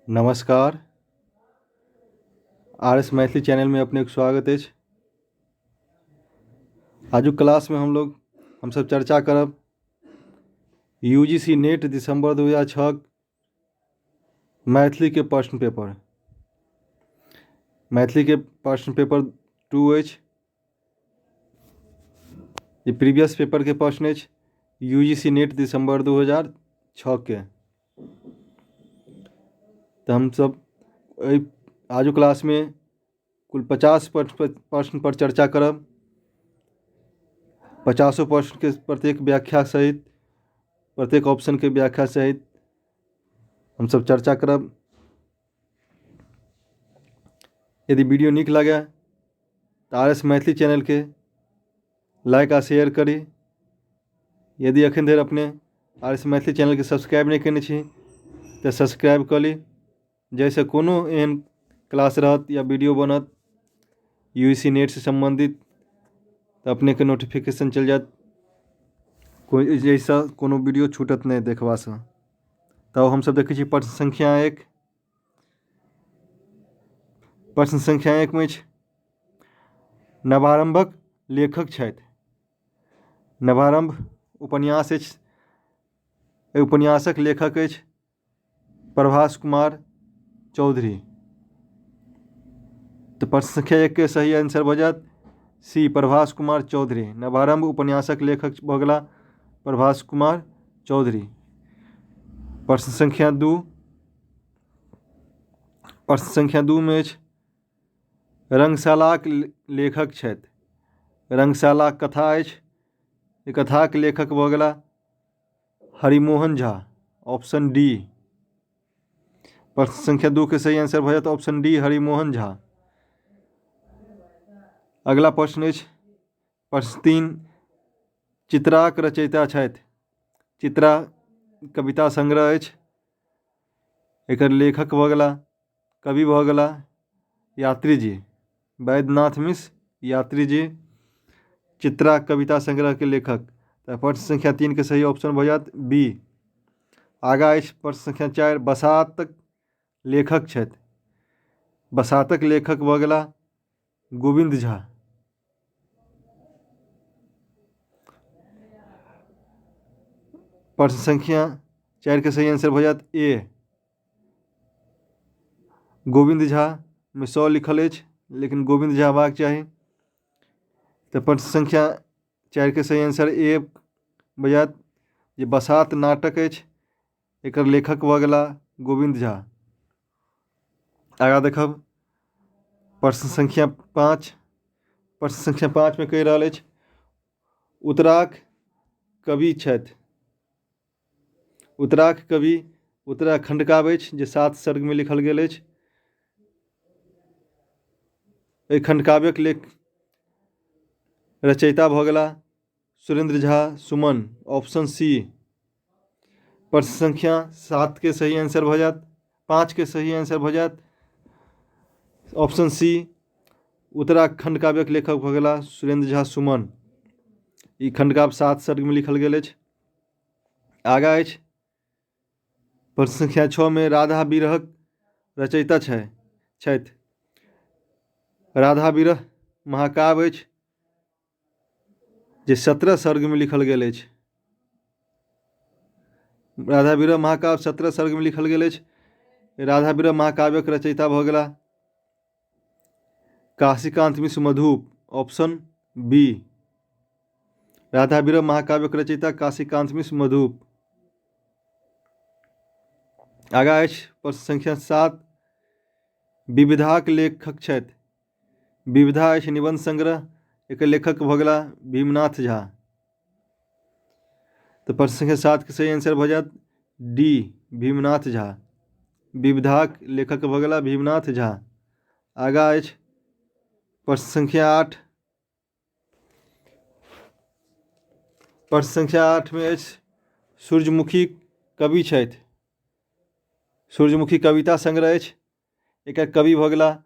नमस्कार। R S Maithili चैनलमे अपनेके स्वागत अछि। आजुक क्लासमे हमसभ चर्चा करब यू जी सी नेट दिसम्बर 2006 मैथिलीके प्रश्न पेपर। मैथिलीके प्रश्न पेपर 2 अछि। ई प्रीवियस पेपरके प्रश्न अछि यू जी सी नेट दिसम्बर 2006के। तऽ हमसभ एहि आजुक क्लासमे कुल 50 प्रश्न पर चर्चा करब। 50 प्रश्नके प्रत्येक व्याख्या सहित, प्रत्येक ऑप्शनके व्याख्या सहित हमसभ चर्चा करब। यदि वीडियो नीक लागय तऽ आर एस मैथिली चैनलके लाइक आ शेयर करी। यदि एखन धरि अपने आर एस मैथिली चैनलके सब्सक्राइब नहि कयने छी तऽ सब्सक्राइब कऽ ली, जाहिसँ कोनो एहन क्लास रहत या वीडियो बनत यू सी नेटसँ सम्बन्धित तऽ अपनेके नोटिफिकेशन चलि जायत, कोइ जाहिसँ कोनो वीडियो छूटत नहि देखबासँ। तब हमसभ देखै छी प्रश्न संख्या 1। प्रश्न संख्या 1 मे अछि, नवारम्भक लेखक छथि। नवारम्भ उपन्यास अछि, एहि उपन्यासक लेखक अछि प्रभास कुमार चौधरी। तऽ प्रश्न संख्या 1 के सही आंसर भऽ जायत सी, प्रभास कुमार चौधरी। नवारम्भ उपन्यासक लेखक भऽ गेला प्रभास कुमार चौधरी। प्रश्न संख्या 2। प्रश्न संख्या 2 मे अछि, रंगशालाक लेखक छथि। रंगशाला कथा अछि, ई कथाक लेखक भऽ गेला हरिमोहन झा, ऑप्शन डी। प्रश्न संख्या 2 के सही आंसर भऽ जायत ऑप्शन डी, हरिमोहन झा। अगला प्रश्न अछि प्रश्न 3, चित्राक रचयिता छथि। चित्रा कविता संग्रह अछि, एकर लेखक भऽ गेला, कवि भऽ गेला यात्री जी, वैद्यनाथ मिश्र यात्री जी चित्रा कविता संग्रह के लेखक। तऽ प्रश्न संख्या 3 के सही ऑप्शन भऽ जायत बी। आगा अछि प्रश्न संख्या 4, बसातक लेखक छथि। बसातक लेखक भऽ गेला गोविन्द झा। प्रश्न संख्या 4 के सही आंसर भऽ जायत ए, गोविन्द झा मे 100 लिखल अछि लेकिन गोविन्द झा हेबाक चाही। तऽ प्रश्न संख्या 4 के सही आंसर ए भऽ जायत जे बसात नाटक अछि, एकर लेखक भऽ गेला गोविन्द झा। आगाँ देखब प्रश्न संख्या 5। प्रश्न संख्या 5 मे कहि रहल अछि उत्तराक कवि छथि। उत्तराक कवि उत्तरा खण्डकाव्य अछि जे 7 सर्गमे लिखल गेल अछि। एहि खण्डकाव्यक लेख रचयिता भऽ गेला सुरेंद्र झा सुमन, ऑप्शन सी। प्रश्न संख्या 7 के सही आंसर भऽ जायत, 5 के सही आंसर भऽ जायत ऑप्शन सी। उत्तरा खण्डकाव्यक लेखक भऽ गेला सुरेंद्र झा सुमन। ई खण्डकाव्य 7 सर्गमे लिखल गेल अछि। आगा अछि प्रश्न संख्या 6 मे राधा विरहक रचयिता छथि। राधा विरह महाकाव्य अछि जे 17 सर्गमे लिखल गेल अछि। राधा विरह महाकाव्य 17 सर्गमे लिखल गेल अछि। राधा विरह महाकाव्यक रचयिता भऽ गेला काशीकांत मिश्र मधुप, ऑप्शन बी। राधा विरह महाकाव्यक रचयिता काशीकांत मिश्र मधुप। आगा अछि प्रश्न संख्या 7, विविधाक लेखक छथि। विविधा अछि निबंध संग्रह, एकर लेखक भऽ गेला भीमनाथ झा। तऽ प्रश्न संख्या 7 के सही आंसर भऽ जायत डी, भीमनाथ झा। विविधाक लेखक भऽ गेला भीमनाथ झा। आगा अछि प्रश्न संख्या 8। प्रश्न संख्या 8 मे अछि सूर्यमुखी कवि छथि। सूर्यमुखी कविता संग्रह अछि, एकर कवि भऽ गेला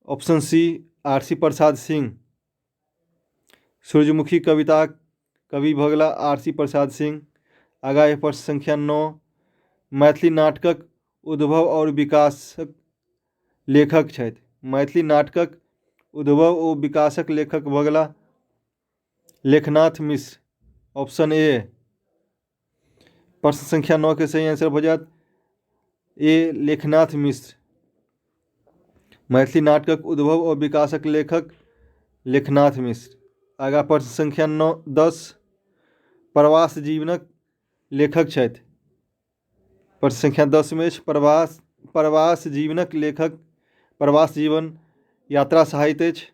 option C, R C Prasad Singh. सूर्यमुखी कविता कवि भऽ गेला आर सी प्रसाद सिंह। आगा अछि प्रश्न संख्या 9, मैथिली नाटकक उद्भव आओर विकासक लेखक छथि। मैथिली नाटकक उद्भव ओ विकासक लेखक भऽ गेलाह लेखनाथ मिश्र, ऑप्शन ए। प्रश्न संख्या 9 के सही आंसर भऽ जायत ए, लेखनाथ मिश्र। मैथिली नाटकक उद्भव ओ विकासक लेखक लेखनाथ मिश्र। आगाँ प्रश्न संख्या 9 10, प्रवास जीवनक लेखक छथि। प्रश्न संख्या 10 मे अछि प्रवास जीवनक लेखक, प्रवास जीवन यात्रा साहित्य अछि,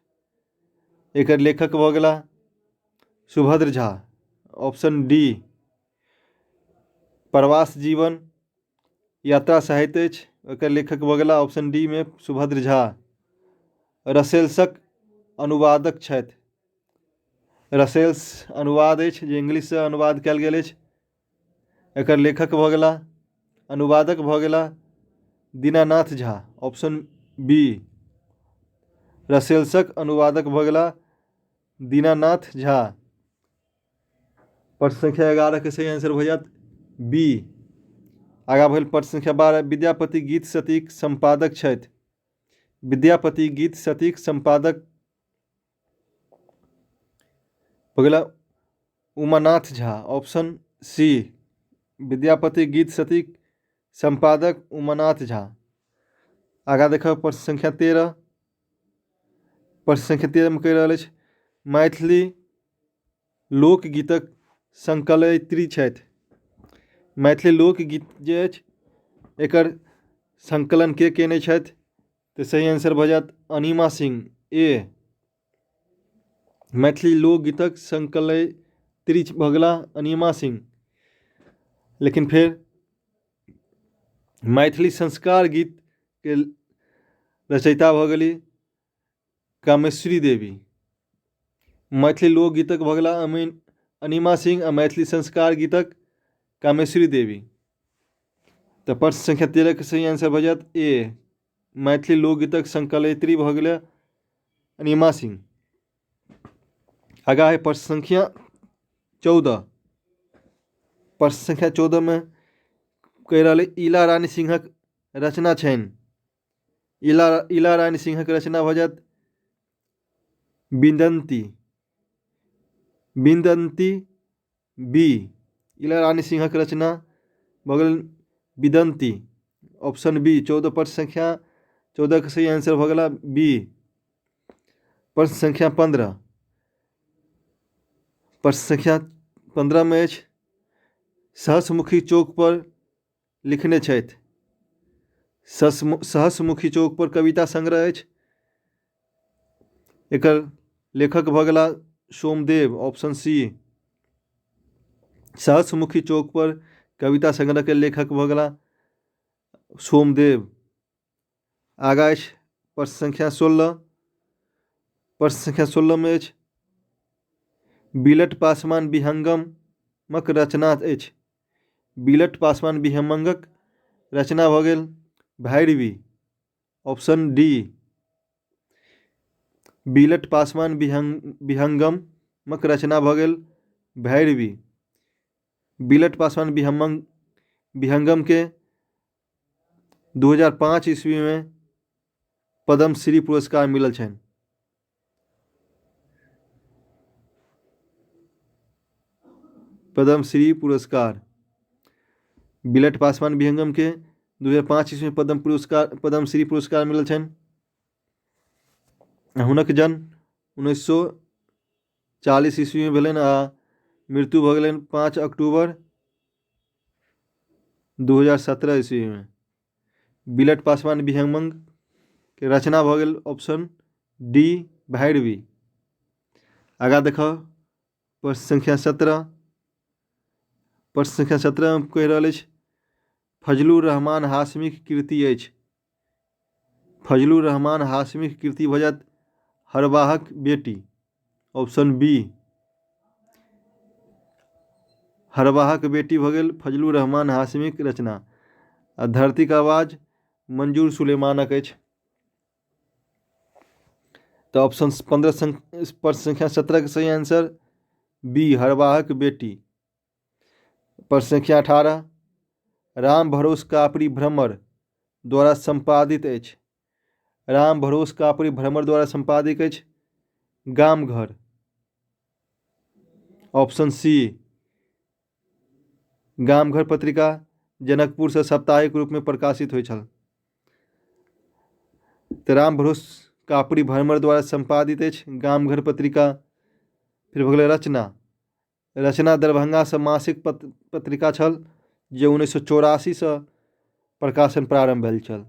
एकर लेखक भऽ गेलाह सुभद्र झा, ऑप्शन डी। प्रवास जीवन यात्रा साहित्य अछि, ओकर लेखक भऽ गेलाह ऑप्शन डी मे सुभद्र झा। रसेल्सक अनुवादक छथि। रसेल्स अनुवाद अछि जे इंग्लिशसँ अनुवाद कयल गेल अछि, एकर लेखक भऽ गेलाह, अनुवादक भऽ गेलाह दीनानाथ झा, ऑप्शन बी। रसेल्सक अनुवादक भऽ गेलाह दीनानाथ झा। प्रश्न संख्या 11 के सही आंसर भऽ जायत बी। आगाँ भेल प्रश्न संख्या 12, विद्यापति गीत सतीक सम्पादक छथि। विद्यापति गीत सतीक सम्पादक भऽ गेला उमानाथ झा, ऑप्शन सी। विद्यापति गीत सतीक सम्पादक उमानाथ झा। आगाँ देखब प्रश्न संख्या 13। प्रश्न संख्या 13 मे कहि रहल अछि मैथिली लोकगीतक संकलयित्री छथि। मैथिली लोकगीत जे अछि एकर संकलन के केने छथि? तऽ सही आंसर भऽ जायत अनिमा सिंह, ए। मैथिली लोकगीतक संकलयित्री भऽ गेलाह अनिमा सिंह। लेकिन फेर मैथिली संस्कार गीतके रचयिता भऽ गेली कामेश्वरी देवी। मैथिली लोकगीतक भऽ गेलाह अनिमा सिंह आ मैथिली संस्कार गीतक कामेश्वरी देवी। तऽ प्रश्न संख्या 13 के सही आंसर भऽ जायत ए, मैथिली लोकगीतक संकलयित्री भऽ गेलै अनिमा सिंह। आगाँ है प्रश्न संख्या 14। प्रश्न संख्या 14 मे कहि रहल इला रानी सिंहक रचना छनि। इला रानी सिंहक रचना भऽ जायत बिंदंती, बिंदंती बी। इला रानी सिंहक रचना भऽ गेल बिदंती, ऑप्शन बी। 14 प्रश्न संख्या 14 के सही आंसर भऽ गेला बी। प्रश्न संख्या 15। प्रश्न संख्या 15 मे अछि सहस्रमुखी चौक पर लिखने छथि। सहस्रमुखी चौक पर कविता संग्रह अछि, एकर लेखक भऽ गेला सोमदेव, ऑप्शन सी। सहस्रमुखी चौक पर कविता संग्रह के लेखक भऽ गेला सोमदेव। आगाँ अछि प्रश्न संख्या 16। प्रश्न संख्या 16 मे अछि बिलट पासवान विहंगमक रचना अछि। बिलट पासवान विहंगमक रचना भऽ गेल भैरवी, ऑप्शन डी। बिलट पासवान विहंगमक रचना भऽ गेल भैरवी। बिलट पासवान विहंगम के 2005 ईस्वी में पद्मश्री पुरस्कार मिलल छनि। पद्मश्री पुरस्कार बिलट पासवान विहंगम के 2005 ईस्वी में पद्मश्री पुरस्कार मिलल छनि। हुनक जन्म 1940 ईस्वी में भेलनि आ मृत्यु भऽ गेलनि 5 अक्टूबर 2017 ईस्वी में। बिलट पासवान विहंगम के रचना भऽ गेल ऑप्शन डी भैरवी। आगाँ देखऽ प्रश्न संख्या 17। प्रश्न संख्या 17 मे कहि रहल अछि फजलुर रहमान हाशमीक कृति अछि। फजलुर रहमान हाशमीक कृति भऽ जायत हरवाहक बेटी, ऑप्शन बी। हरवाहक बेटी भऽ गेल फजलुर रहमान हाशमीक रचना। आ धरतीक आवाज मंजूर सुलेमानक अछि। तऽ ऑप्शन 15 प्रश्न संख्या 17 के सही आंसर बी हरवाहक बेटी। प्रश्न संख्या 18, राम भरोस कापड़ी भ्रमर द्वारा सम्पादित अछि? राम भरोस कापड़ि भ्रमर द्वारा सम्पादित अछि गाम घर। ऑप्शन सी, गाम घर पत्रिका जनकपुरसँ साप्ताहिक रूपमे प्रकाशित होइत छल। तऽ राम भरोस कापड़ि भ्रमर द्वारा सम्पादित अछि गाम घर पत्रिका। फेर भऽ गेलै रचना। रचना दरभंगासँ मासिक पत्रिका छल जे 1984सँ प्रकाशन प्रारम्भ भेल छल।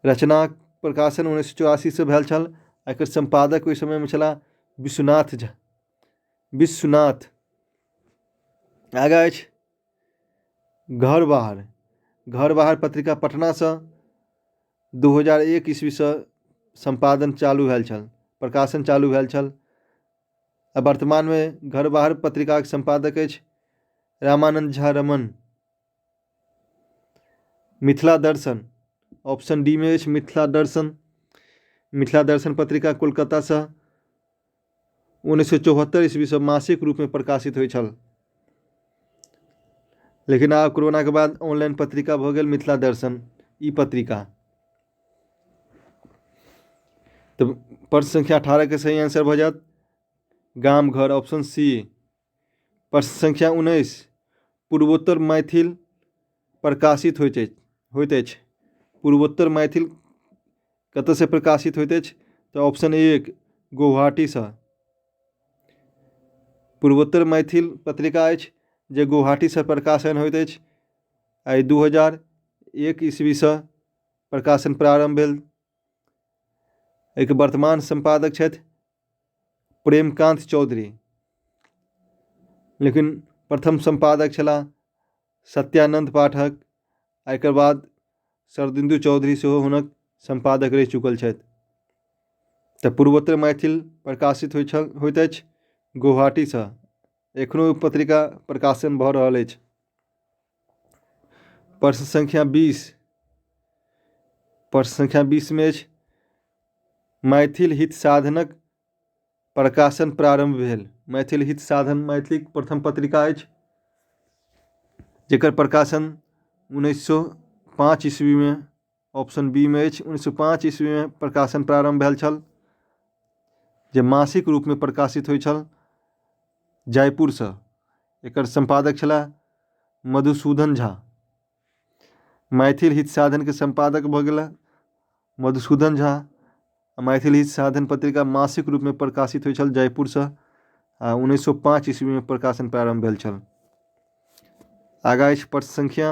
रचनाक प्रकाशन 1984सँ भेल छल। एकर सम्पादक ओहि समयमे छलाह विश्वनाथ झा, विश्वनाथ। आगाँ अछि घर बाहर। घर बाहर पत्रिका पटनासँ 2001 ईस्वीसँ सम्पादन चालू भेल छल, प्रकाशन चालू भेल छल। आ वर्तमानमे घर बाहर पत्रिकाक सम्पादक अछि रामानन्द झा रमन। मिथिला दर्शन, ऑप्शन डी मे अछि मिथिला दर्शन। मिथिला दर्शन पत्रिका कोलकातासँ 1974 ईस्वीसँ मासिक रूपमे प्रकाशित होइत छल, लेकिन आब कोरोनाके बाद ऑनलाइन पत्रिका भऽ गेल मिथिला दर्शन ई पत्रिका। तऽ प्रश्न संख्या 18 के सही आंसर भऽ जायत गाम घर, ऑप्शन सी। प्रश्न संख्या 19, पूर्वोत्तर मैथिल प्रकाशित होइत अछि। पूर्वोत्तर मैथिल कतयसँ प्रकाशित होइत अछि? तऽ ऑप्शन 1, गुवाहाटीसँ। पूर्वोत्तर मैथिल पत्रिका अछि जे गुवाहाटीसँ प्रकाशन होइत अछि। आइ 2001 ईस्वीसँ प्रकाशन प्रारम्भ भेल। एहिके वर्तमान सम्पादक छथि प्रेमकान्त चौधरी, लेकिन प्रथम सम्पादक छलाह सत्यानन्द पाठक। आ एकर बाद शरदिन्दु चौधरी सेहो हुनक सम्पादक रहि चुकल छथि। तऽ पूर्वोत्तर मैथिल प्रकाशित होइत अछि गुवाहाटीसँ। एखनो पत्रिका प्रकाशन भऽ रहल अछि। प्रश्न संख्या 20, प्रश्न संख्या 20 मे अछि मैथिल हित साधनक प्रकाशन प्रारम्भ भेल। मैथिल हित साधन मैथिलीक प्रथम पत्रिका अछि जकर प्रकाशन 1905 ईस्वीमे, ऑप्शन बी मे अछि 1905 ईस्वीमे प्रकाशन प्रारम्भ भेल छल, जे मासिक रूपमे प्रकाशित होइत छल जयपुरसँ। एकर सम्पादक छलाह मधुसूदन झा। मैथिल हित साधनके सम्पादक भऽ गेला मधुसूदन झा। मैथिल हित साधन पत्रिका मासिक रूपमे प्रकाशित होइत छल जयपुरसँ आ 1905 ईस्वीमे प्रकाशन प्रारम्भ भेल छल। आगाँ अछि प्रश्न संख्या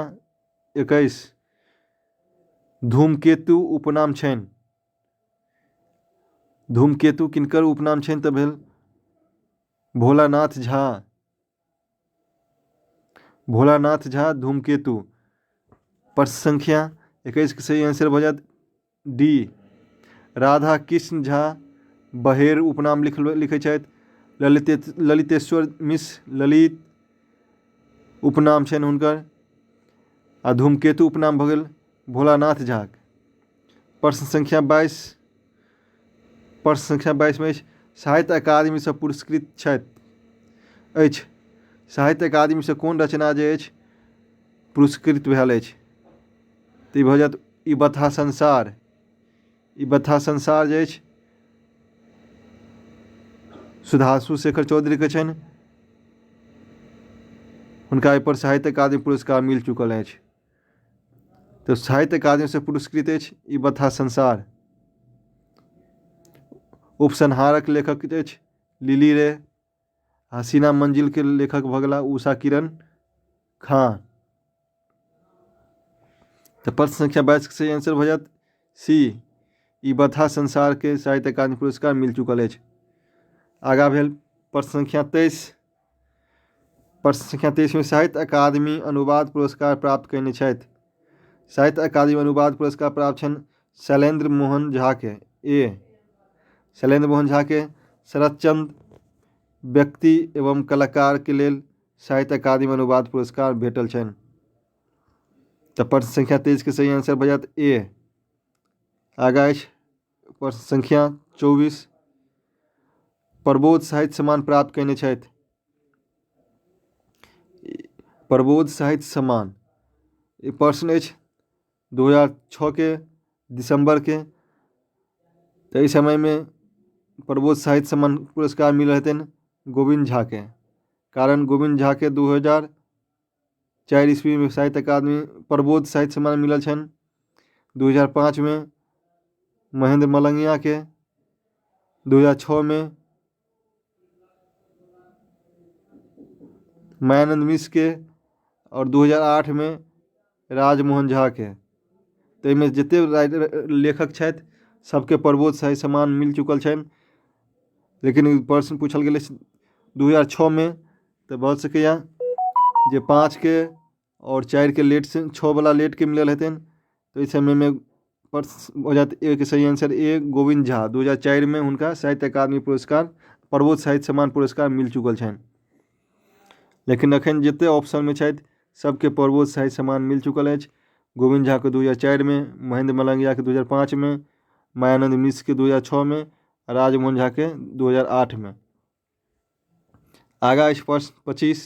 21, धूमकेतु उपनाम छनि। धूमकेतु किनकर उपनाम छनि? तऽ भेल भोलानाथ झा। भोलानाथ झा धूमकेतु। प्रश्न संख्या 21 के सही आंसर भऽ जायत डी, राधा कृष्ण झा बहेर उपनाम लिखै छथि। ललितेश्वर मिश्र ललित उपनाम छनि हुनकर, आ धूमकेतु उपनाम भऽ गेल भोलानाथ झाक। प्रश्न संख्या 22, प्रश्न संख्या 22 मे अछि साहित्य अकादमीसँ पुरस्कृत छथि अछि। साहित्य अकादमीसँ कोन रचना जे अछि पुरस्कृत भेल अछि? तऽ ई भऽ जायत ई बतहा संसार। ई बतहा संसार जे अछि सुधांशु शेखर चौधरीके छनि। हुनका एहिपर साहित्य अकादमी पुरस्कार मिल चुकल अछि। तऽ साहित्य अकादमीसँ पुरस्कृत अछि ई बतहा संसार। उपसंहारक लेखक अछि लिली रे। हसीना मंजिलके लेखक भऽ गेला उषा किरण खां। तऽ प्रश्न संख्या 22 के सही आंसर भऽ जायत सी, ई बतहा संसारके साहित्य अकादमी पुरस्कार मिल चुकल अछि। आगाँ भेल प्रश्न संख्या 23, प्रश्न संख्या 23 में साहित्य अकादमी अनुवाद पुरस्कार प्राप्त कयने छथि। साहित्य अकादमी अनुवाद पुरस्कार प्राप्त छनि शैलेन्द्र मोहन झा के, ए शैलेन्द्र मोहन झा के शरदचंद्र व्यक्ति एवं कलाकार के लेल साहित्य अकादमी अनुवाद पुरस्कार भेटल छनि। तऽ प्रश्न संख्या 23 के सही आंसर भऽ जायत ए। आगाँ अछि प्रश्न संख्या 24, प्रबोध साहित्य सम्मान प्राप्त कयने छथि। प्रबोध साहित्य सम्मान ई प्रश्न अछि 2006के दिसम्बरके। तऽ एहि समयमे प्रबोध साहित्य सम्मान पुरस्कार मिलल हेतनि गोविन्द झाके, कारण गोविन्द झाके 2004 ईस्वीमे साहित्य अकादमी प्रबोध साहित्य सम्मान मिलल छनि। 2005मे महेन्द्र मलंगियाके, 2006मे मायानन्द मिश्रके आओर 2008मे राजमोहन झाके। तऽ एहिमे जतेक लेखक छथि सभके प्रबोध साहित्य सम्मान मिल चुकल छनि, लेकिन ई प्रश्न पूछल गेलै 2006मे, तऽ भऽ सकैए जे 5के आओर 4के लेटसँ 6वला लेटके मिलल हेतनि। तऽ ओहि समयमे प्रश्न भऽ जायत ए के सही आंसर ए गोविन्द झा, 2004मे हुनका साहित्य अकादमी पुरस्कार प्रबोध साहित्य सम्मान पुरस्कार मिल चुकल छनि। लेकिन एखन जतेक ऑप्शनमे छथि सभके प्रबोध साहित्य सम्मान मिल चुकल अछि। गोविन्द झाके 2004मे, महेन्द्र मलंगियाके 2005मे, मायानन्द मिश्रके 2006मे आ राजमोहन झाके 2008मे। आगाँ अछि प्रश्न 25।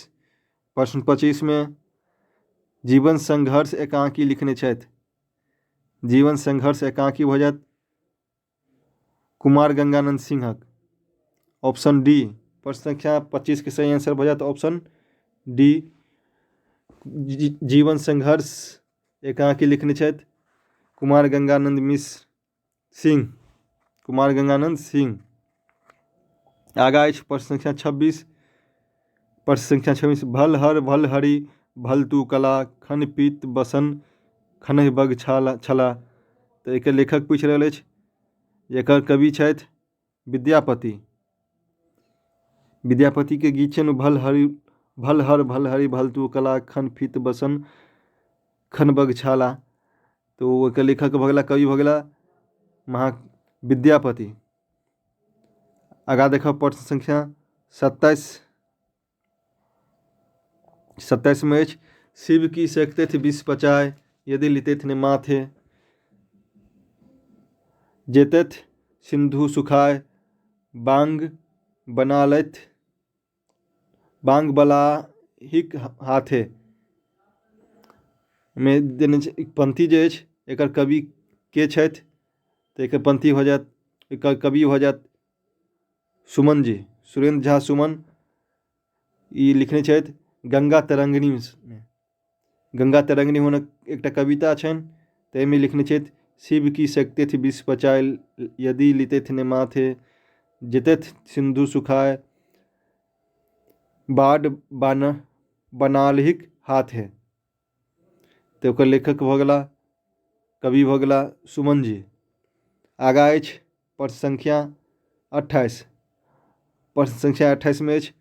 प्रश्न 25मे जीवन संघर्ष एकांकी लिखने छथि। जीवन संघर्ष एकांकी भऽ जायत कुमार गंगानंद सिंहक, ऑप्शन डी। प्रश्न संख्या 25 के सही आंसर भऽ जायत ऑप्शन डी। जीवन संघर्ष एकांकी लिखने छथि कुमार गंगानंद मिश्र सिंह, कुमार गंगानंद सिंह। आगाँ अछि प्रश्न संख्या 26। प्रश्न संख्या 26, भल हर भल हरि भल तू कला खन पीत बसन खनहि बग छाला छला। तऽ एकर लेखक पूछि रहल अछि, एकर कवि छथि विद्यापति। विद्यापतिके गीत छनि भल हरि भल हर भल हरि भल तू कला खन फीत बसन खन बग छाला। तऽ ओ ओहिके लेखक भऽ गेला, कवि भऽ गेला महा विद्यापति। आगाँ देखब प्रश्न संख्या 27। 27मे अछि शिव की सकतथि विष पचाय यदि लितथि ने माथे, जेतथि सिन्धु सुखाय बांग बना लथि बांग बलाहिक हाथे। मे देने छै पंक्ति जे अछि एकर कवि के छथि, तऽ एकर पंक्ति भऽ जायत, एकर कवि भऽ जायत सुमन जी, सुरेन्द्र झा सुमन। ई लिखने छथि गंगा तरंगिणीमे। गंगा तरंगिणी हुनक एकटा कविता छनि, ताहिमे लिखने छथि शिव की सकतथि विष पचाय यदि लितथि ने माथे, जेतथि सिन्धु सुखाय बाढ़ बन बनालहिक हाथे। तऽ ओकर लेखक भऽ गेला, कवि भऽ गेला सुमन जी। आगाँ अछि प्रश्न संख्या 28। प्रश्न संख्या 28मे अछि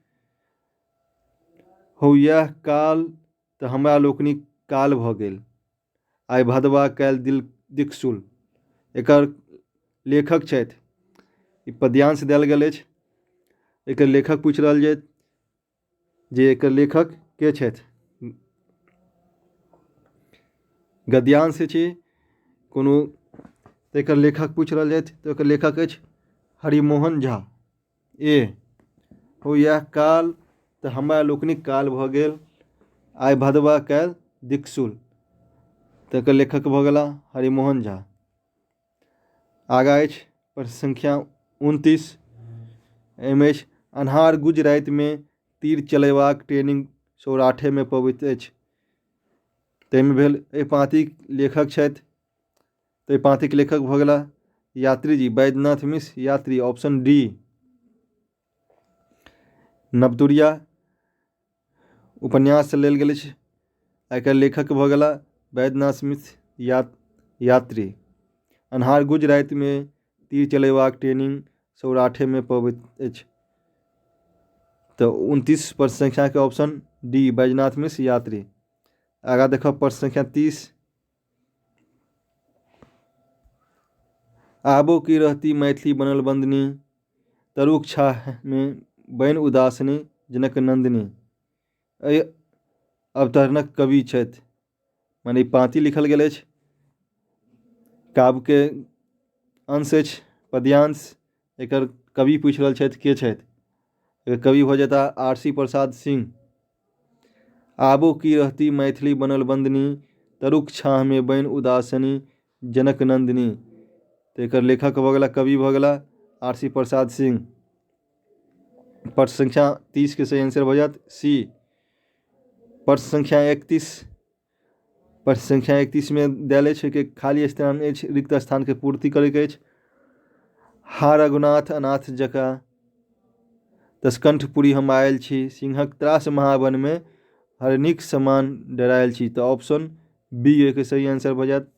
हौ इएह काल तऽ हमरा लोकनिक काल भऽ गेल, आइ भदवा काल्हि दिल दिक्सुल। एकर लेखक छथि, ई पद्यांश देल गेल अछि, एकर लेखक पूछि रहल छथि जे एकर लेखक के छथि। गद्यांश छी कोनो, तऽ एकर लेखक पूछि रहल छथि, तऽ एकर लेखक अछि हरिमोहन झा ए। हो इएह काल तऽ हमरा लोकनिक काल भऽ गेल, आइ भदवा काल्हि दिक्सुल। तऽ एकर लेखक भऽ गेला हरिमोहन झा। आगाँ अछि प्रश्न संख्या 29। एहिमे अछि अन्हार गुज रातिमे तीर चलेबाक ट्रेनिंग सौराठेमे पबैत अछि। ताहिमे भेल एहि पाँतिक लेखक छथि, तऽ एहि पाँतिक लेखक भऽ गेला यात्री जी, बैद्यनाथ मिश्र यात्री, ऑप्शन डी। नवतुरिया उपन्यास लेल गेल अछि, एकर लेखक भऽ गेला बैद्यनाथ मिश्र यात्री। अन्हार गुज रातिमे तीर चलेबाक ट्रेनिंग सौराठेमे पबैत अछि। तऽ 29 प्रश्न संख्याके ऑप्शन डी बैजनाथ मिश्र यात्री। आगाँ देखब प्रश्न संख्या 30। आबो की रहती मैथिली बनल बंदनी, तरुक छाहमे बनि उदासिनी जनक नंदिनी। एहि अवतरणक कवि छथि, माने ई पाँति लिखल गेल अछि, काव्यके अंश अछि पद्यांश, एकर कवि पूछि रहल छथि के छथि, एकर कवि भऽ जेताह आर सी प्रसाद सिंह। आबो की रहती मैथिली बनल बंदनी, तरुक छाँहमे बनि उदासनी जनक नन्दिनी। तऽ एकर लेखक भऽ गेला, कवि भऽ गेला आर सी प्रसाद सिंह। प्रश्न संख्या 30 के सही आंसर भऽ जायत सी। प्रश्न संख्या 31, प्रश्न संख्या 31 मे देल अछि कि खाली स्थान अछि, रिक्त स्थान के पूर्ति करैके अछि। हा रघुनाथ अनाथ जकाँ दशकंठपुरी हम आयल छी, सिंहक त्रास महावनमे हरिणीक समान डरायल छी। तऽ ऑप्शन बी एहिके सही आंसर भऽ जायत,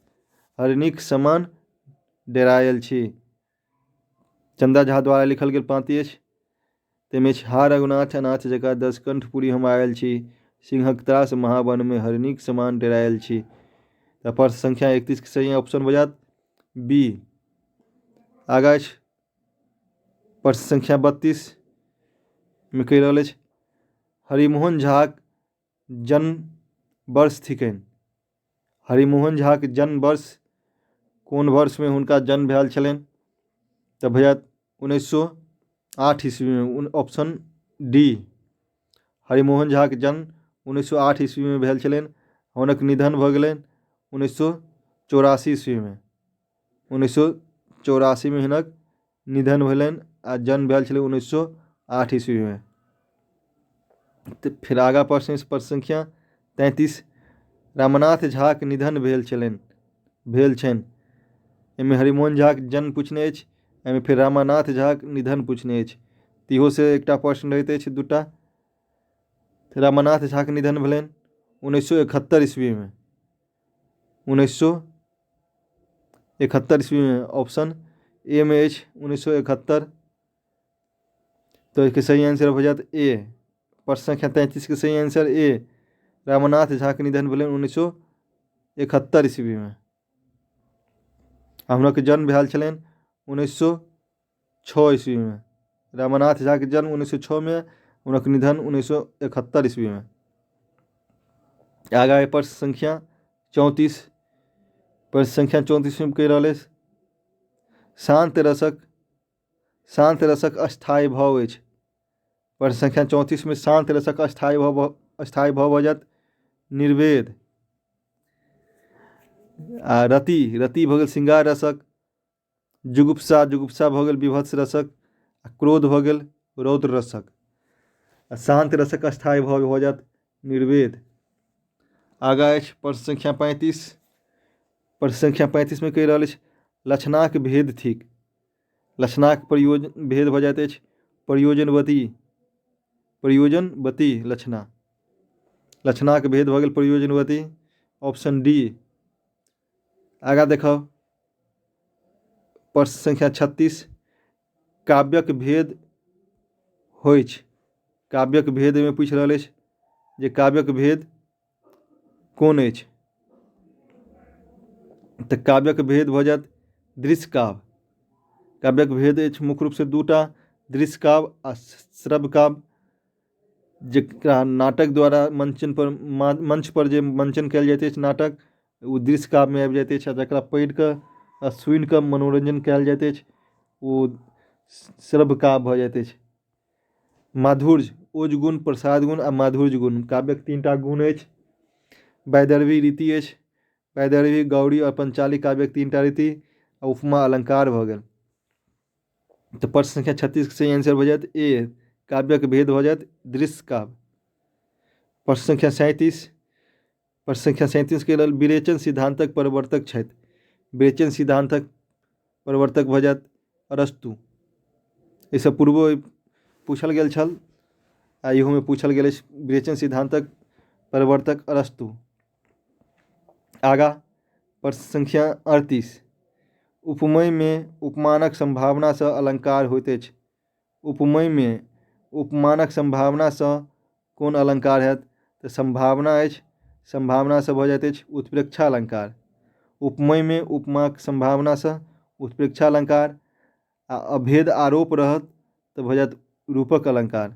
हरिणीक समान डरायल छी। चन्दा झा द्वारा लिखल गेल पाँति अछि, ताहिमे अछि हा रघुनाथ अनाथ जकाँ दशकंठपुरी हम आयल छी, सिंहक त्रास महावनमे हरिणीक समान डरायल छी। तऽ प्रश्न संख्या 31 के सही ऑप्शन भऽ जायत बी। आगाँ अछि प्रश्न संख्या 32 मे कहि रहल अछि हरिमोहन झाक जन्म वर्ष थिकनि। हरिमोहन झाक जन्म वर्ष कोन वर्षमे हुनका जन्म भेल छलनि? तऽ भऽ जायत 1908 ईस्वीमे, ऑप्शन डी। हरिमोहन झाक जन्म 1908 ईस्वीमे भेल छलनि, हुनक निधन भऽ गेलनि 1984 ईस्वीमे। 1984मे हिनक निधन भेलनि आ जन्म भेल छलै 1908 ईस्वीमे। तऽ फेर आगाँ प्रश्न अछि प्रश्न संख्या 33, रमानाथ झाक निधन भेल छलनि, भेल छनि। एहिमे हरिमोहन झाक जन्म पूछने अछि, एहिमे फेर रमानाथ झाक निधन पूछने अछि। तऽ इहोसँ एकटा प्रश्न रहैत अछि दूटा। तऽ रमानाथ झाक निधन भेलनि 1971 ईस्वीमे, 1971 ईस्वीमे, ऑप्शन ए मे अछि 1971। तऽ एहिके सही आंसर भऽ जायत ए। प्रश्न संख्या 33 के सही आंसर ए, रमानाथ झाके निधन भेलनि 1971 ईस्वीमे आ हुनक जन्म भेल छलनि 1906 ईस्वीमे। रमानाथ झाके जन्म 1906मे, हुनक निधन 1971 ईस्वीमे। आगाँ अइ प्रश्न संख्या 34, प्रश्न संख्या 34मे कहि रहल अछि शान्त रसक, शान्त रसक स्थायी भाव अछि। प्रश्न संख्या 34मे शान्त रसक स्थायी भाव, स्थायी भाव भऽ जायत निर्वेद। आ रति, रति भऽ गेल श्रृंगार रसक, जुगुप्सा, जुगुप्सा भऽ गेल विभत्स रसक, आ क्रोध भऽ गेल रौद्र रसक। आ शान्त रसक स्थायी भाव भऽ जायत निर्वेद। आगाँ अछि प्रश्न संख्या 35, प्रश्न संख्या 35मे कहि रहल अछि लक्षणाक भेद थिक। लक्षणाक प्रयोजन भेद भऽ जाइत अछि प्रयोजनवती, प्रयोजनवती लक्षणा, लक्षणाक भेद भऽ गेल प्रयोजनवती, ऑप्शन डी। आगाँ देखब प्रश्न संख्या 36, काव्यक भेद होइछ। काव्यक भेद एहिमे पूछि रहल अछि जे काव्यक भेद कोन अछि? तऽ काव्यक भेद भऽ जायत दृश्य काव्य। काव्यक भेद अछि मुख्य रूपसँ दूटा, दृश्य काव्य आ श्रव्य काव्य, जकरा नाटक द्वारा मंचन पर, मंच पर जे मंचन कयल जाइत अछि नाटक, ओ दृश्य काव्यमे आबि जाइत अछि, आ जकरा पढ़ि कऽ आ सुनि कऽ मनोरञ्जन कयल जाइत अछि ओ श्रव्य काव्य भऽ जाइत अछि। माधुर्य, ओज गुण, प्रसाद गुण आ माधुर्य गुण काव्यक तीनटा गुण अछि। वैदर्भी रीति अछि, वैदर्भी, गौरी आओर पंचाली काव्यक तीनटा रीति, आ उपमा अलंकार भऽ गेल। तऽ प्रश्न संख्या 36 के सही आंसर भऽ जायत ए, काव्यक भेद भऽ जायत दृश्य काव्य। प्रश्न संख्या 37, प्रश्न संख्या 37 के लेल विरेचन सिद्धांतक प्रवर्तक छथि। विरेचन सिद्धांतक प्रवर्तक भऽ जायत अरस्तु। एहिसँ पूर्वो पूछल गेल छल आ इहोमे पूछल गेल अछि विरेचन सिद्धांतक प्रवर्तक अरस्तु। आगाँ प्रश्न संख्या 38, उपमेयमे उपमानक सम्भावनासँ अलंकार होइत अछि। उपमेयमे उपमानक सम्भावनासँ कोन अलंकार हैत? तऽ सम्भावना अछि, सम्भावनासँ भऽ जाइत अछि उत्प्रेक्षा अलंकार। उपमेयमे उपमाक सम्भावनासँ उत्प्रेक्षा अलंकार, आ अभेद आरोप रहत तऽ भऽ जायत रूपक अलंकार।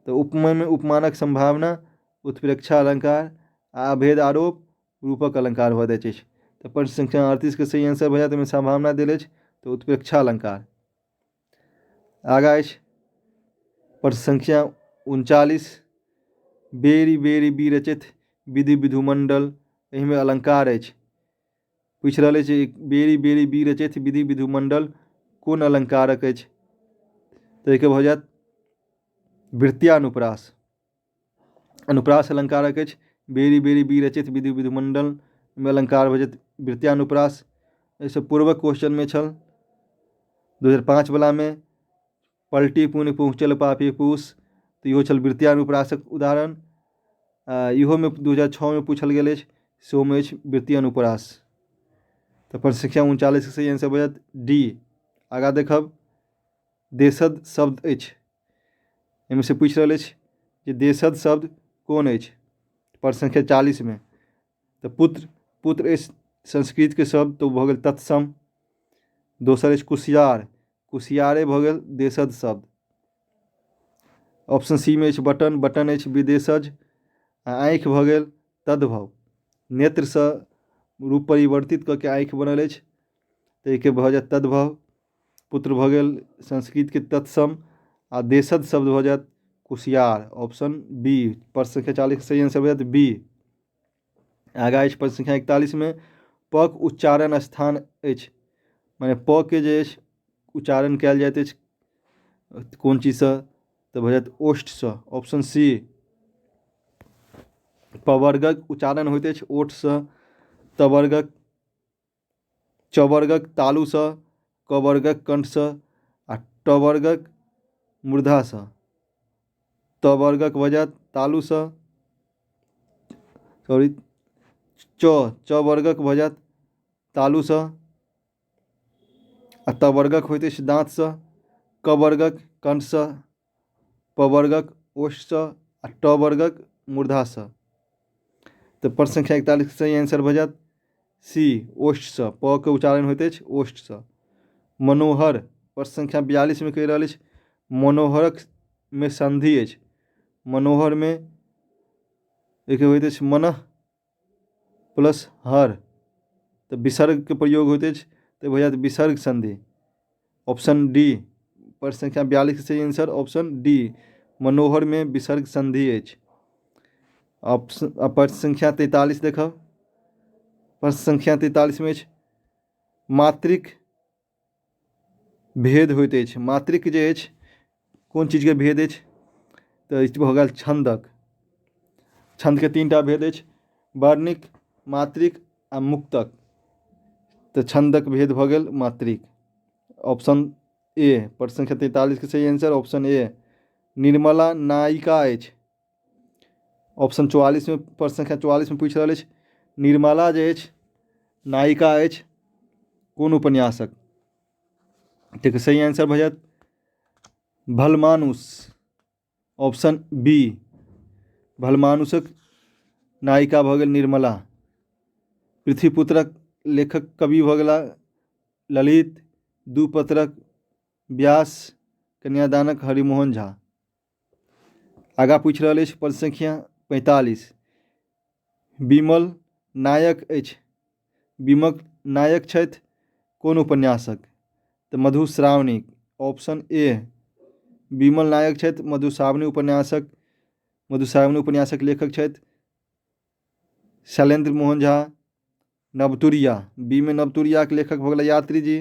तऽ उपमेयमे उपमानक सम्भावना उत्प्रेक्षा अलंकार आ अभेद आरोप रूपक अलंकार भऽ जाइत अछि। तऽ प्रश्न संख्या 38 के सही आंसर भऽ जायत, ओहिमे सम्भावना देल अछि तऽ उत्प्रेक्षा अलंकार। आगाँ अछि प्रश्न संख्या 39, बेरी बेरी बीरचित विधि विधुमंडल एहिमे अलङ्कार अछि। पूछि रहल अछि बेरी बेरी बीर रचथि विधि विधु मंडल कोन अलङ्कारक अछि? तऽ एहिके भऽ जायत वृत्यानुप्रास। अनुप्रास अलङ्कारक अछि। बेरी बेरी बीर रचथि विधि विधु मंडल मे अलङ्कार भऽ जायत वृत्यानुप्रास। एहिसँ पूर्वक क्वेश्चनमे छल 2005 वलामे पलटी पुनि पहुँचल पापी पूस, तऽ इहो छल वृत्यानुप्रासक उदाहरण। इहोमे 2006 मे पूछल गेल अछि, सेहोमे अछि वृत्ति अनुप्रास। तऽ प्रश्न संख्या 39 सही आंसर भऽ जायत डी। आगाँ देखब, देशद शब्द अछि। एहिमे से पूछि रहल अछि जे देशद शब्द कोन अछि प्रश्न संख्या 40 मे। तऽ पुत्र, पुत्र अछि संस्कृतके शब्द, तऽ ओ भऽ गेल तत्सम। दोसर अछि कुसियार, कुसियारे भऽ गेल देशद शब्द। ऑप्शन सी मे अछि बटन, बटन अछि विदेशज। आ आँखि भऽ गेल तद्भव, नेत्रसँ रूप परिवर्तित कऽ के आँखि बनल अछि, तऽ एहिके भऽ जायत तद्भव। पुत्र भऽ गेल संस्कृतके तत्सम आ देशज शब्द भऽ जायत कुसियार। ऑप्शन बी, प्रश्न संख्या 40 सही आंसर भऽ जायत बी। आगाँ अछि प्रश्न संख्या 41 मे, पक उच्चारण स्थान अछि। मने प के जे अछि उच्चारण कयल जाइत अछि कोन चीजसँ? तऽ भऽ जायत ओष्ठसँ, ऑप्शन सी। पवर्गक उच्चारण होइत अछि ओठसँ, तवर्गक, चवर्गक तालुसँ, कवर्गक कंठसँ आ टवर्गक मूर्धासँ। तवर्गक भऽ जायत तालुसँ, सॉरी, च चवर्गक भऽ जायत तालुसँ आ तवर्गक होइत अछि दाँतसँ, कवर्गक कंठसँ, पवर्गक ओष्ठसँ आ टवर्गक मूर्धासँ। तऽ प्रश्न संख्या 41 सही आंसर भऽ जायत सी, ओष्ठसँ। प के उच्चारण होइत अछि ओष्ठसँ। मनोहर, प्रश्न संख्या 42 मे कहि रहल अछि मनोहरक मे संधि अछि। मनोहरमे एक होइत अछि मनः प्लस हर, तऽ विसर्गके प्रयोग होइत अछि, तऽ भऽ जायत विसर्ग संधि, ऑप्शन डी। प्रश्न संख्या 42 सही आंसर ऑप्शन डी, मनोहरमे विसर्ग संधि अछि। ऑप्शन प्रश्न संख्या 43 देखब। प्रश्न संख्या 43 मे अछि मात्रिक भेद होइत अछि। मात्रिक जे अछि कोन चीजके भेद अछि? तऽ ई भऽ गेल छन्दक। छन्दके तीन टा भेद अछि, वर्णिक, मात्रिक आ मुक्तक। तऽ छन्दक भेद भऽ गेल मात्रिक, ऑप्शन ए। प्रश्न संख्या 43 के सही आंसर ऑप्शन ए। निर्मला नायिका अछि। ऑप्शन 44 मे, प्रश्न संख्या 44 मे पूछि रहल अछि निर्मला जे अछि नायिका अछि कोन उपन्यासक? तऽ सही आंसर भऽ जायत भलमानुस, ऑप्शन बी। भलमानुसक नायिका भऽ गेल निर्मला। पृथ्वीपुत्रक लेखक कवि भऽ गेला ललित, दू पत्रक व्यास, कन्यादानक हरिमोहन झा। आगाँ पूछि रहल अछि प्रश्न संख्या 45, विमल नायक अछि। विमल नायक छथि कोन उपन्यासक? तऽ मधुश्रावणी, ऑप्शन ए। विमल नायक छथि मधुश्रावणी उपन्यासक। मधुश्रावणी उपन्यासक लेखक छथि शैलेन्द्र मोहन झा। नवतुरिया, बी मे नवतुरियाके लेखक भऽ गेला यात्री जी।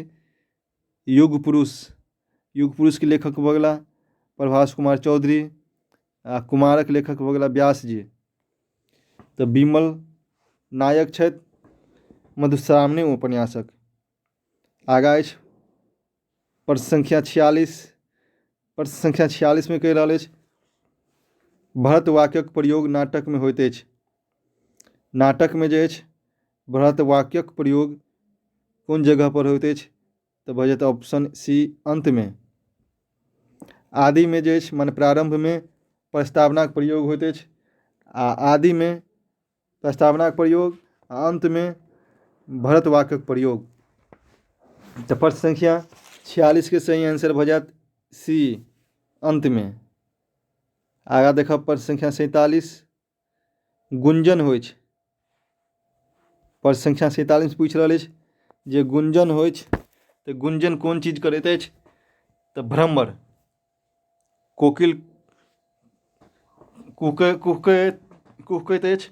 युग पुरुष, युग पुरुषके लेखक भऽ गेला प्रभास कुमार चौधरी आ कुमारक लेखक भऽ गेला व्यास जी। तऽ विमल नायक छथि मधुश्रावणी उपन्यासक। आगाँ अछि प्रश्न संख्या 46। प्रश्न संख्या 46 मे कहि रहल अछि भरत वाक्यक प्रयोग नाटकमे होइत अछि। नाटकमे जे अछि भरत वाक्यक प्रयोग कोन जगह पर होइत अछि? तऽ भऽ जायत ऑप्शन सी, अन्तमे। आदिमे जे अछि, मने प्रारम्भमे प्रस्तावनाक प्रयोग होइत अछि आ आदिमे प्रस्तावनाक प्रयोग आ अन्तमे भरत वाक्यक प्रयोग। तऽ प्रश्न संख्या 46 के सही आंसर भऽ जायत सी, अन्तमे। आगाँ देखब प्रश्न संख्या 47, गुंजन होइछ। प्रश्न संख्या 47 पूछि रहल अछि जे गुंजन होइछ, तऽ गुंजन कोन चीज करैत अछि? तऽ भ्रमर, कोकिल कुहकै कुहकैत कुहकैत अछि।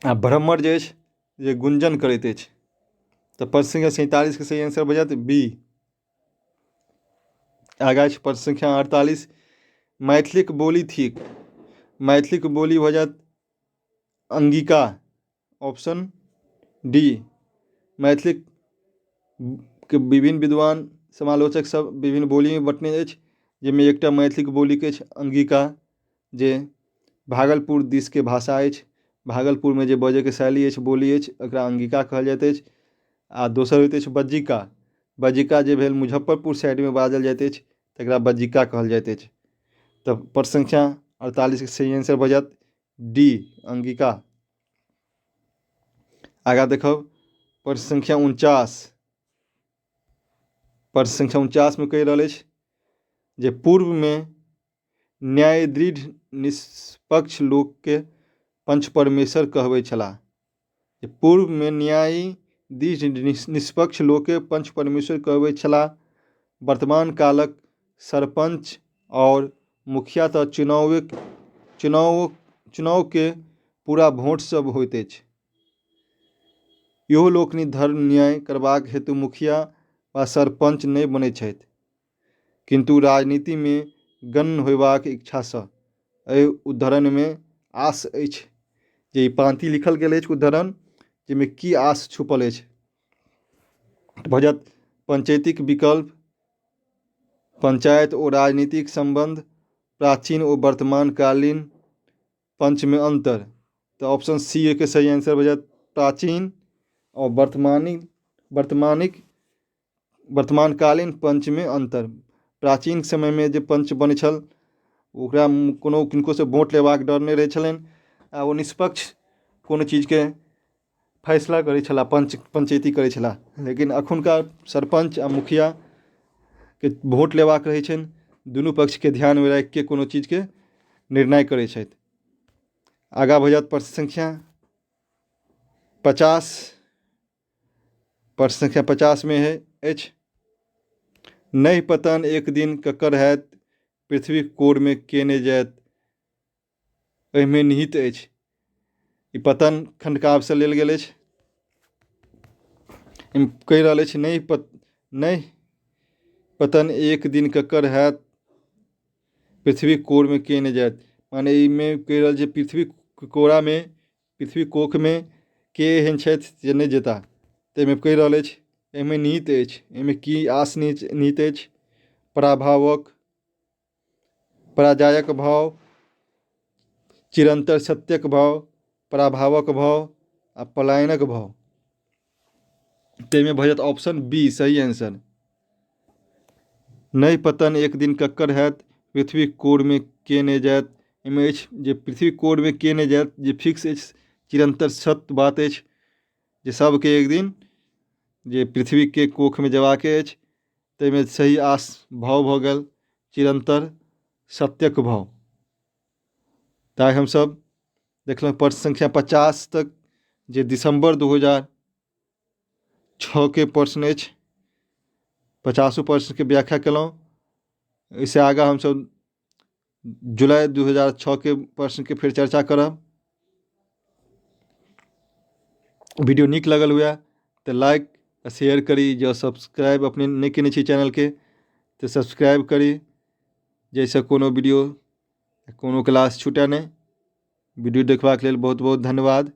आ भ्रमर जे अछि जे गुंजन करैत अछि। तऽ प्रश्न संख्या 47के सही आंसर भऽ जायत बी। आगाँ अछि प्रश्न संख्या 48, मैथिलीक बोली थिक। मैथिलीक बोली भऽ जायत अंगिका, ऑप्शन डी। मैथिलीक के विभिन्न विद्वान समालोचक सब विभिन्न बोलीमे बँटने अछि, जाहिमे एकटा मैथिलीक बोलीके अछि अंगिका, जे भागलपुर दिसके भाषा अछि। भागलपुरमे जे बजैके शैली अछि, बोली अछि, ओकरा अंगिका कहल जाइत अछि। आ दोसर होइत अछि बज्जिका। बज्जिका जे भेल मुजफ्फरपुर साइडमे बाजल जाइत अछि, तकरा बज्जिका कहल जाइत अछि। तऽ प्रश्न संख्या 48के सही आंसर भऽ जायत डी, अंगिका। आगाँ देखब प्रश्न संख्या 49। प्रश्न संख्या 49मे कहि रहल अछि जे पूर्वमे न्याय दृढ़ निष्पक्ष लोकके पंच परमेश्वर कहबै छलाह। जे पूर्वमे न्यायी दृढ़ निष्पक्ष लोकके पंच परमेश्वर कहबै छलाह। वर्तमान कालक सरपञ्च आओर मुखिया तऽ चुनावके पूरा वोटसँ होइत अछि। इहो लोकनि धर्म न्याय करबाक हेतु मुखिया वा सरपञ्च नहि बनैत छथि, किन्तु राजनीतिमे गण्य होयबाक इच्छासँ। एहि उद्धरणमे आस अछि जे ई पाँति लिखल गेल अछि उद्धरण, जाहिमे की आस छुपल अछि। भऽ जायत पंचैतीक विकल्प, पंचायत ओ राजनीतिक सम्बन्ध, प्राचीन ओ वर्तमानकालीन पंचमे अन्तर। तऽ ऑप्शन सी एके सही आंसर भऽ जायत, प्राचीन आओर वर्तमानकालीन पंचमे अन्तर। प्राचीन समयमे जे पंच बनै छल ओकरा कोनो किनकोसँ वोट लेबाक डर नहि रहै छलनि आ ओ निष्पक्ष कोनो चीजके फैसला करै छलाह, पंच पंचैती करै छलाह। लेकिन एखुनका सरपञ्च आ मुखियाके वोट लेबाक रहै छनि, दुनू पक्षके ध्यानमे राखिके कोनो चीजके निर्णय करै छथि। आगाँ भऽ जायत प्रश्न संख्या 50। प्रश्न संख्या 50मे अछि, नहि पतन एक दिन ककर हैत, पृथ्वीक कोरमे के नहि जायत, एहिमे निहित अछि। ई पतन खण्डकाव्यसँ लेल गेल अछि। कहि रहल अछि नहि पतन एक दिन ककर हैत, पृथ्वीक कोरमे के नहि जायत। माने एहिमे कहि रहल छै पृथ्वी कोरामे, पृथ्वी कोखमे के एहन छथि जे नहि जेताह। ताहिमे कहि रहल अछि एहिमे निहित अछि। एहिमे की आस निहित अछि? पराभावक, पराजयक भाव, चिरंतर सत्यक भाव, पराभावक भाव आ पलायनक भाव। ताहिमे भऽ जायत ऑप्शन बी सही आंसर। नहि पतन एक दिन ककर हैत, पृथ्वी कोरमे के नहि जायत। एहिमे अछि जे पृथ्वी कोरमे के नहि जायत, जे फिक्स अछि, चिरंतर सत्य बात अछि जे सबके एक दिन जे पृथ्वीके कोखमे जेबाके अछि। ताहिमे सही आस भाव भऽ गेल चिरंतर सत्यक भाव। ताहि हमसब देखलहुँ प्रश्न संख्या 50 तक, जे दिसम्बर 2006 के प्रश्न अछि। 50 प्रश्नके व्याख्या केलहुँ। एहिसँ आगाँ हमसब जुलाई 2006 के प्रश्नके फेर चर्चा करब। वीडियो नीक लगल हुए तऽ लाइक आ शेयर करी। जँ सब्सक्राइब अपने नहि केने छी चैनलके तऽ सब्सक्राइब करी, जाहिसँ कोनो वीडियो कोनो क्लास छूटय नहि। वीडियो देखबाक लेल बहुत बहुत धन्यवाद।